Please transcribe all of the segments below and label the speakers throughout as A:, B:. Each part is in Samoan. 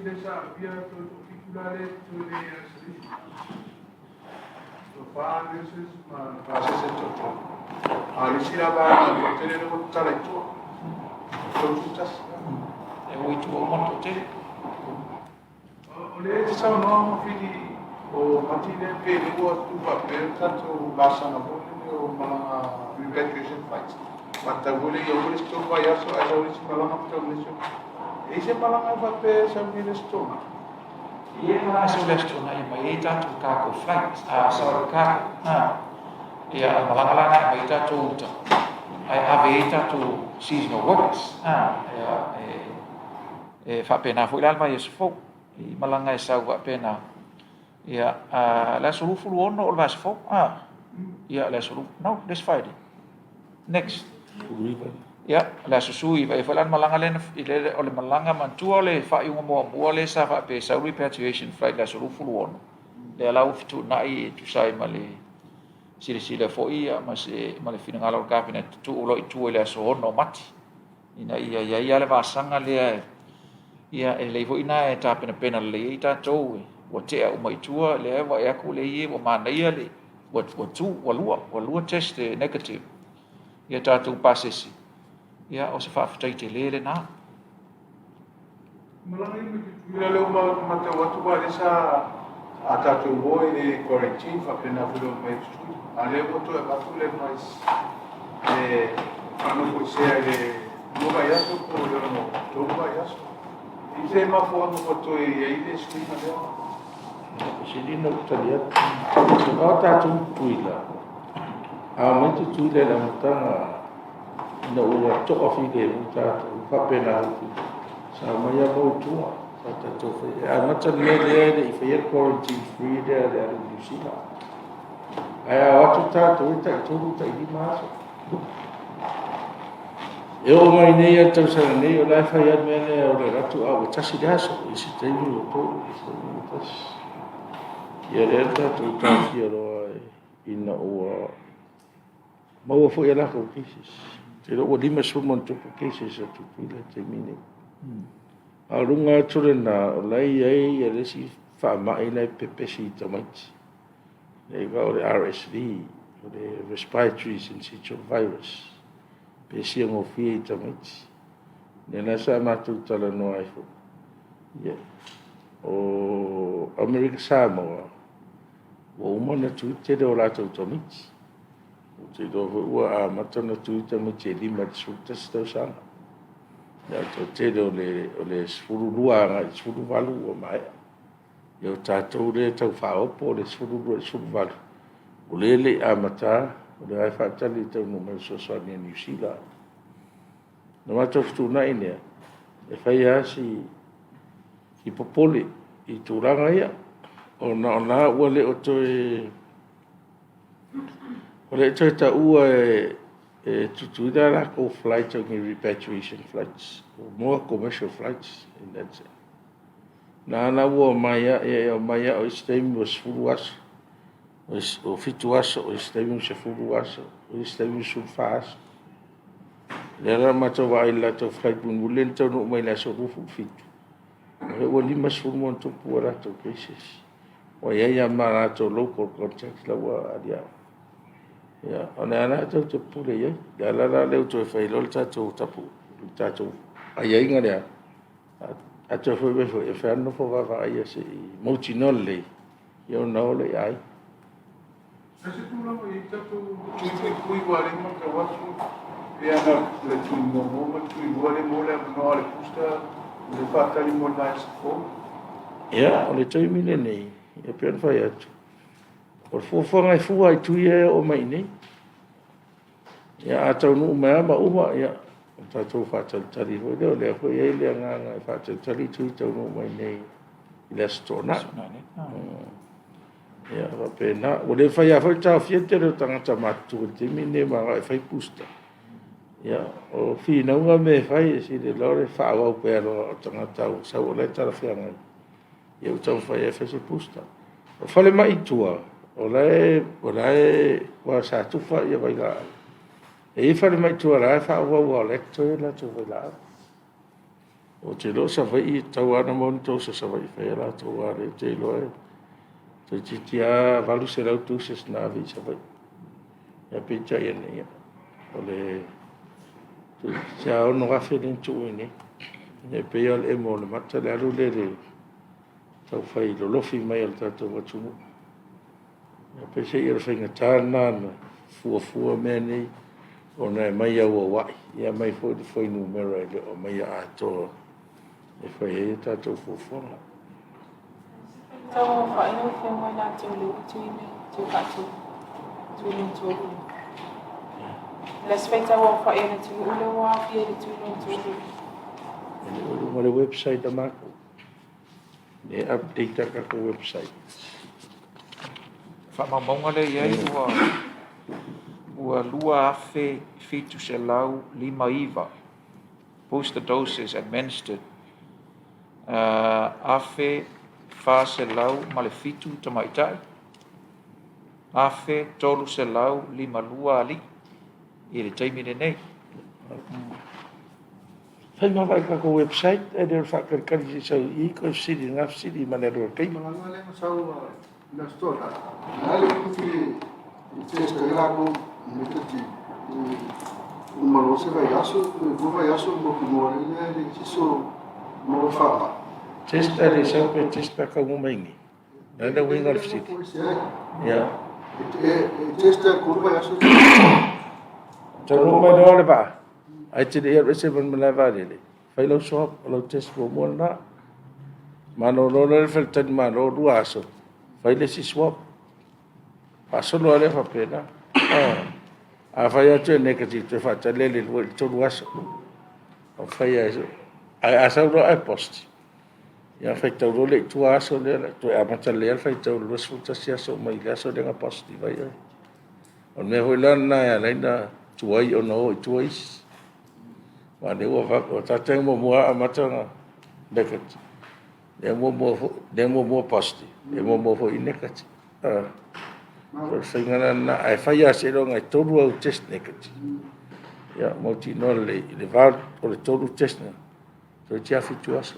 A: lea sa aafia toe toafitu la lea e totoe nei i isolation. Toafa nurses ma pasese toatolu. A o le isi la vaega toatele lea ua tatala i tua. 31.
B: E o i tua uma le toatele.
A: O lea e te saunoa Mafili o Mati lea pe le ua tu faapea le tatou laasaga foi lele o malaga repatriation flights. Faatatau foi lea ia uma le isi 3 vaiaso ae sau le isi malaga ma tau le isi. E i ai se malaga e faapea e sau nei le Aso Toonai?
B: E i ai malaga e sau i le Aso Toonai e aumai ai tatou cargo flights, ah sorry cargo, ah. Ia, o le malaga la lena e aumai ai tatou uta ae ave ai tatou seasonal workers, ah. Ia, e faapena foi la le vaiaso fou i malaga e sau faapena. Ia, a le aso 26 o le vaiaso fou, a? Ia, le aso, no, this Friday. Next. Ia, le aso 19, e foi la le malaga lea, o le malaga manatua o le faaiuga muamua lea sa faapea e sau repatriation flight le aso 26, lea la ua fetuunai e tusa ai ma le silasila foi ia ma se ma le finagalo o le Kapeneta tuu loa i tua i le aso 6 o Mati. Ina ia i ai lava le vasaga lea, ia e lelei foi lena e tapenapena lelei ai tatou, ua tea uma i tua, lea e vaai atu lea e i ai ua manaia le, ua tu, ua lua, ua lua test e negative ia tatou pasese, ia o se faafetai tele lena.
A: Malaga ia mai Tutuila lea ua matau atu aua lea sa a tatou o i le quarantine faapena foi le omai a Tutuila a lea ua toe avatu le advice e faanofoesea i le 2 vaiaso po o le 3 vaiaso. I se mafuaaga ua toe i ai le suiga lea?
C: Sili ona ou tali atu. O tatou Tutuila, a omai Tutuila i le amataga ina ua toafilemu tatou, faapena foi sa omai lava mau i tua sa tatou fai. E amata le mea lea e le i faia le quarantine free lea a le alu i Niu Sila. Ae a o atu tatou e tai 3 tai 5 aso. E oo mai nei a le tausaga nei, o la e fai lava le mea lea o le alu atu a ua tasi le aso, i se taimi ua tolu, i se taimi ua tasi. Ia lea tatou taofia loa ina ua maua foi a latou cases. Ou te iloa ua 50+ cases a Tutuila i le taimi nei. A o luga atu lena, o la e i ai le isi faamai la e pepesi i tamaiti. Le igoa o le RSV, o le Respiratory Syncytial Virus, pesia gofie i tamaiti. Lea la sa matou talanoa ai foi. Ia, o Amerika Samoa, ua uma ona tui le tele o latou tamaiti. Ou te iloa foi ua amata ona tui tamaiti e 5 i le 11 tausaga. Ia, o le toatele o le 12 agai i le 18 ua maea. Ia o tatou lea e tau faaopoopo le 12 i le 18, o lea e le i amata, o lea lava e faatali i le taunuu mai o le fesoasoani a Niu Sila. Na matou fetuunai lea, e fai lava si popole i tulaga ia, ona o la ua le o toe, ua le o toe taua e Tutuila a latou flight o ni repatriation flights, more commercial flights in that sense. Na ala ua omai lava, e omai lava o isi taimi ua 10 aso, o 7 aso, o isi taimi ua 10 aso, o isi taimi ua 14 aso. O lea la matou vaai i le latou flight mulimuli lea na taunuu mai i le aso 27, o lea ua 50+ a latou cases. Ua i ai lava ma latou local contacts la ua aliae. Ia, o lea la tou te pule i ai. O le ala la lea ua toe fai loa le tatou tapu, le tatou aiaiga lea, a toe foi mai foi, e mafai lava ona nofo vaavaai se i mautinoa lelei, ia ona o lea i aiga.
A: O se tulaga i ai tatou tui puipui aua o lea e matau atu pei lava na o le tui muamua ma le tui lua lea e maua le avanoa o le booster o lea e faatali mo le vaiaso fou.
C: Ia, o le taimi lenei, e pei ona fai atu, o le fuafuaga e fua i tui ia e oo mai i inei. Ia, a taunuu mai lava ma uma, ia, o tatou faatalitali foi lea, o lea foi e i ai le agaga e faatalitali tui taunuu mai nei i le Aso Toonai. Ia, faapena. Ua le mafai lava foi ona taofia le tele o tagata matutua i le taimi lenei ma agai e fai booster. Ia, o finauga mea e fai, e sili loa le faaauau pea loa o tagata ua sau o la e talafeagai. Ia ua taumafai e fai se booster. O falemai i tua, o la e, aua sa tufa vailaau. E i ai falemai i tua o la e faaauau lava o la e totoe a latou vailaau. Ou te iloa o Savaii e tatau lava ona maua ni doses a Savaii e fai ai a latou aua o lea ou te iloa e toeitiiti lava 800 doses na ave i Savaii. Ae peitai ane, ia, o le toeitiiti lava 6,000 lea na tuu i inei. E pei lava o le emo o le mata le alu lea i le taufai lolofi mai o le tatou atunuu. Peiseai o le faigata lena ona fuafua mea nei ona e aumai auauai, e aumai foi le fuainumera e le o aumaia atoa e fai ai a tatou fuafuaga. E le o i luga o le website a matou. E update a tatou website.
B: Faamaumauga lea e i ai ua 2,759 booster doses administered, 1,407 tamaitai, 1,352 alii i le taimi lenei.
C: Fai ma vaai i le tatou website, ae le o le faatalitali se i sau i i toe fesili i lena fesili ma le alu a le taimi.
A: Malaga lea na sau i le Aso Toonai, o le a le ufi e test ai latou negative, e uma loa se vaiaso, toe lua vaiaso mautinoa lea e leai se isi o maua i le faamai.
C: Test ae le sau pe test pe a taunuu mai i inei. O le a le uiga o le fesili? Ia.
A: E test lava i le tolu vaiaso.
C: Taunuu mai loa le vaa, ae te le i alu ese ma le malae vaalele, fai lau swab, o lau test muamua lena. Malolo loa le faletalimalo 2 aso, fai le isi swab. Faasolo lava lea faapena. A fai atu e negative, toe faatali lea i le 2 i le 3 aso. Ae a sau loa ae positive, ia ona faitau loa lea i tua aso lea, toe amata lelei lava le faitau i le 21 aso mai le aso lea na positive ai oe. O le mea foi la lena e ala ai ona tuai ona o i tua isi. Aua o lea ua tagata e muamua lava amata ona negative, lea muamua positive, lea muamua foi negative. O le faiga la lena, ae fai lava seiloga e 3 au test negative, ia mautinoa lelei, i le va o le 3 test na, toeitiiti lava 7 aso.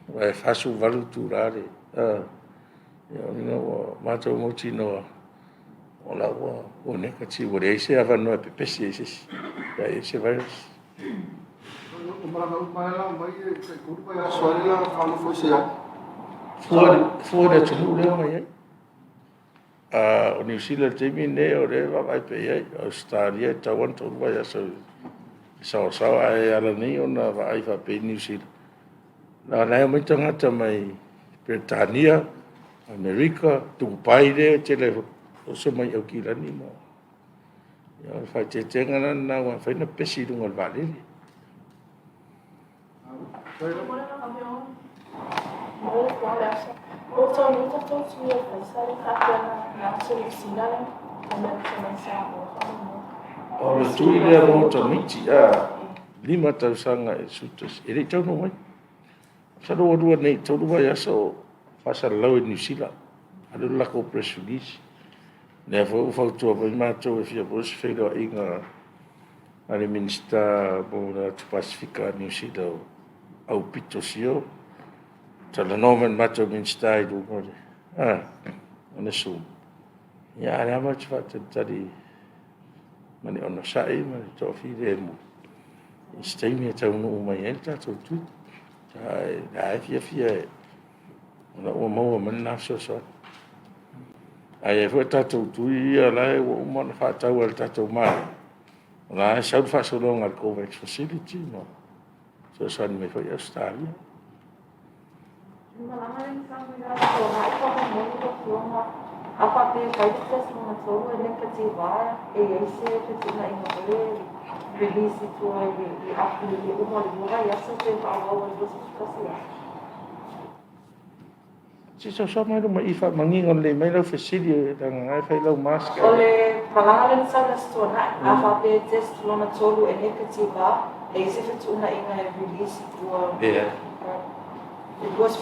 C: Aua e 48 itula le... lona uiga ua matou mautinoa, o la ua negative, ua leai se avanoa e pepesi ai se isi pe a i ai se virus.
A: O malaga uma lava la omai e tai 3 vaiaso lava le faanofoesea ai.
C: Fua i le atunuu lea e omai ai. O Niu Sila i le taimi lenei o lea e vaavaai pea i ai. O Ausetalia e tatau lava ona 3 vaiaso i le saoasaoa, ae ala nei ona vaai faapea i Niu Sila, leaga o la e omai tagata mai Peretania, Amerika, Dubai lea e tele ai, oso mai Aukilani ma... Ia o le faaeteetega la lena aua e mafai ona pepesi i luga o le vaalele. O le tui lea mo tamaiti, a, 5 tausaga e 11, e le i taunuu mai. Masalo ua 2 nei i le 3 vaiaso o faasalalau e Niu Sila, alu le latou press release. Lea foi ua fautua mai matou e fia maua se feiloaiga a le Minisita mo le Atu Pasefika a Niu Sila o Aupito Sio, talanoa ma le matou Minisita i luga o le, o le Zoom. Ia, a o lea matou te faatalitali ma le onosai ma le toafilemu i se taimi e taunuu mai ai le tatou tui. Ae o la e fiafia o la ua maua mai lena fesoasoani. Ae i ai foi tatou tui ia o la ua uma ona faatau e le tatou Malo, o la e sau le faasologa a le COVAX Facility ma fesoasoani mai foi Ausetalia. Se i sosoa mai luma i faamanino lelei mai lau fesili leaga na e fai lau mask.
D: O le malaga lea na sau i le Aso Toonai, a faapea e test lona tolu e negative lava, e i ai se fetuunaiga e release i tua
C: Leai.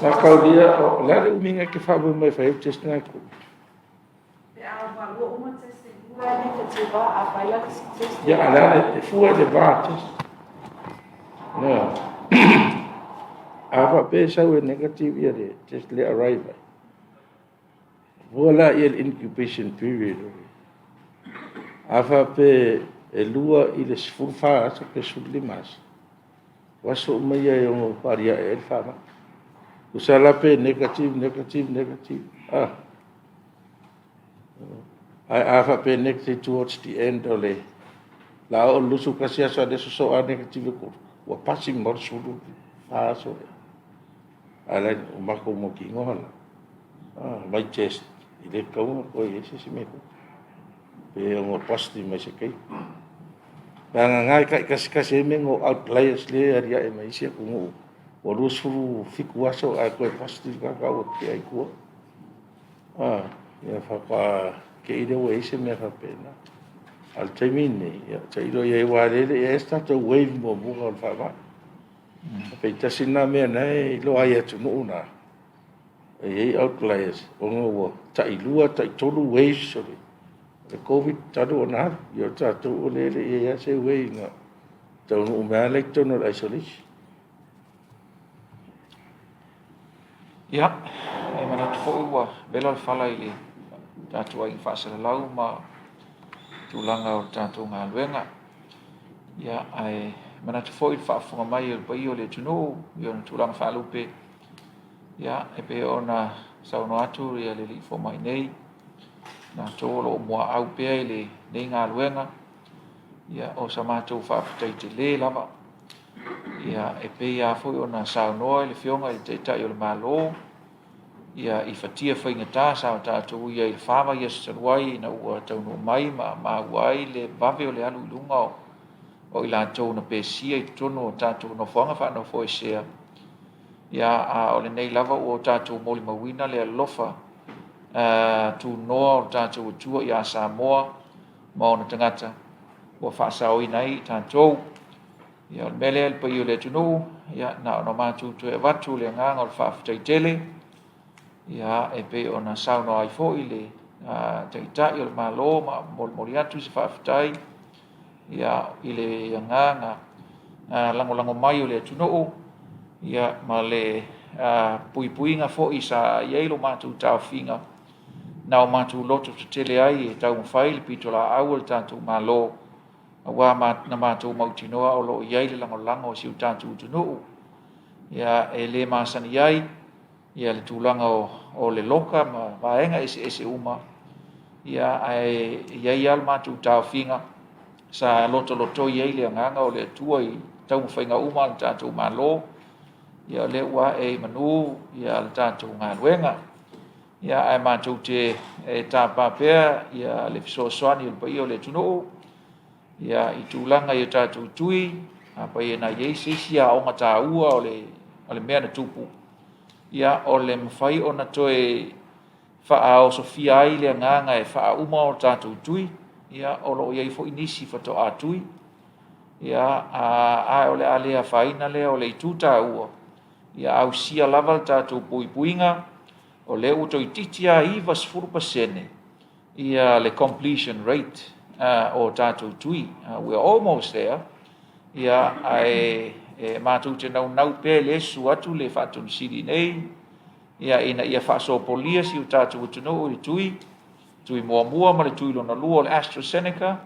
C: Mataulia, o le a le umiga e te faamoemoe e fai ai le test lena e tolu?
D: Pe a ua uma test e lua e negative lava, a fai la le isi test
C: Ia, a o le a le, e fua i le va test. A faapea e sau e negative ia le test lea arrive ai, fua laia i le incubation period. A faapea e 2 i le 14 aso pe 15 aso, o aso uma ia e ono aliae ai le faamai. Tusa la pe negative, negative, negative, ae a faapea e negative towards the end o le a oo i le 21 aso a o lea e sosoo lava negative le 3, ua pasi mamao le 14 aso lea. Ae ua matou mautinoa la, aumai test, e le tatau ona toe i ai se isi mea e tupu, pe ono positive mai i se taimi. Vagana e taitasitasi ai mea nei o outliers lea e aliae mai isi atunuu ua 27 aso ae toe positive le tagata ae ua tea i tua. Ia faatoa te i lea ua i ai se mea faapena. A o le taimi lenei, tailo i ai aua o lea e le i i ai se tatou wave muamua o le faamai. Pei tasi lena mea o lena e iloa ai e atunuu na, e i ai outliers ona ua tailua, taitolu waves o le Koviti talu ona alu. Ia o tatou o lea e le i i ai lava se wave na taunuu mai lava la e i totonu o le isolation.
B: Ia, e manatu foi ua vela le fala i le tatou aiga faasalalau ma tulaga o le tatou galuega. Ia, ae manatu foi i le faafofoga mai o le paia o le atunuu i ona tulaga faalupe, ia, e pei ona saunoa atu le alii fomai nei, latou o lo o muaau pea i lenei galuega, ia, o sa matou faafetai tele lava. Ia, e pei lava foi ona saunoa le Afioga i le Taitai o le Malo, ia, i fatia faigata sa o tatou i ai i le fa vaiaso talu ai ina ua taunuu mai ma maua ai le vave o le alu i luga o i latou na pesia i totonu o tatou nofoaga faanofoesea. Ia, a o lenei lava ua o tatou molimauina le alofa tunoa o le tatou Atua ia Samoa ma ona tagata ua faasaoina ai i tatou. Ia, o le mea lea le paia o le atunuu, ia, na ona matou toe avatu le agaga o le faafetai tele, ia, e pei ona saunoa ai foi le Taitai o le Malo ma molimoli atu se faafetai, ia, i le agaga lagolago mai o le atunuu, ia, ma le puipuiga foi sa i ai lo matou taofiga, na o matou loto tetele ai e taumafai le pitolaau a le tatou Malo, aua na matou mautinoa o lo o i ai le lagolago a si o tatou atunuu, ia, e le masani ai ia le tulaga o le loka ma vaega eseese uma, ia, ae i ai lava le matou taofiga sa lotolotoi ai le agaga o le Atua i taumafaiga uma a le tatou Malo, ia o lea ua ae i manu ia le tatou galuega. Ia, ae matou te tapa pea ia le fesoasoani o le paia o le atunuu ia i tulaga i o tatou tui, afai na i ai se isi aoga taua o le mea na tupu, ia o le mafai ona toe faaosofia ai le agaga e faauma o tatou tui, ia o lo o i ai foi nisi faatoa tui, ia a o le a le afaina lea o le itu taua, ia ausia lava le tatou puipuiga. O lea ua toeitiiti lava 90% ia le completion rate o tatou tui. We are almost there. Ia, ae e matou te naunau pea e le susu atu le Faatonu Sili nei, ia, ina ia faasopolia si o tatou atunuu i le tui, tui muamua ma le tui lona lua o le AstraZeneca,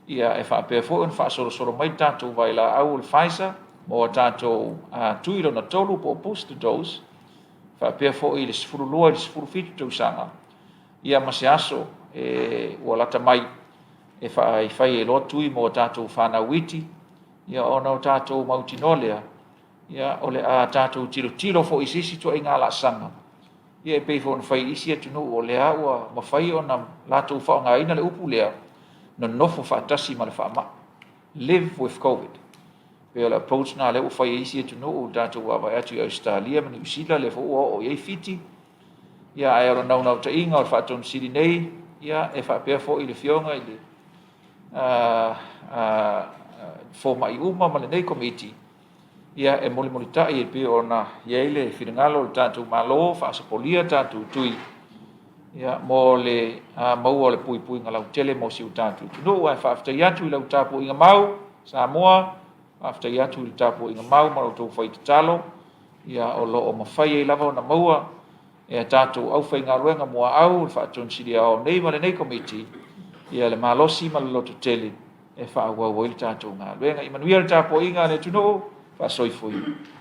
B: ia, e faapea foi ona faasolosolo mai le tatou vailaau o le Pfizer mo a tatou tui lona tolu po o booster dose, faapea foi i le 12 i le 17 tausaga, ia ma se aso e ua lata mai e fai ai loa tui mo a tatou fanau iti, ia ona o tatou mautinoa lea, ia o le a tatou tilotilo foi i se isi ituaiga laasaga, ia e pei foi ona fai i isi atunuu o lea ua mafai ona latou faaaogaina le upu lea, nonofo faatasi ma le faamai, live with Covid. Pei o le approach lena lea ua fai e isi atunuu, tatou vaavaai atu i Ausetalia ma Niu Sila, lea foi ua oo i ai Fiti. Ia, ae o le naunautaiga o le Faatonu Sili nei, ia, e faapea foi le Afioga i le fomai uma ma lenei Komiti, ia, e mulimulitai e pei ona i ai le finagalo o le tatou Malo, faasopolia tatou tui, ia, mo le maua o le puipuiga lautele mo si o tatou atunuu. Ae faafetai atu i lau tapuaiga mau, Samoa, faafetai atu i le tapuaiga mau ma la outou fai tatalo. Ia, o lo o mafai ai lava ona maua e a tatou aufaigaluega muaau, le Faatonu Sili Aoao nei ma lenei Komiti, ia le malosi ma le lototele e faaauau ai le tatou galuega. Ia manuia le tapuaiga a le atunuu, faasoifua ia.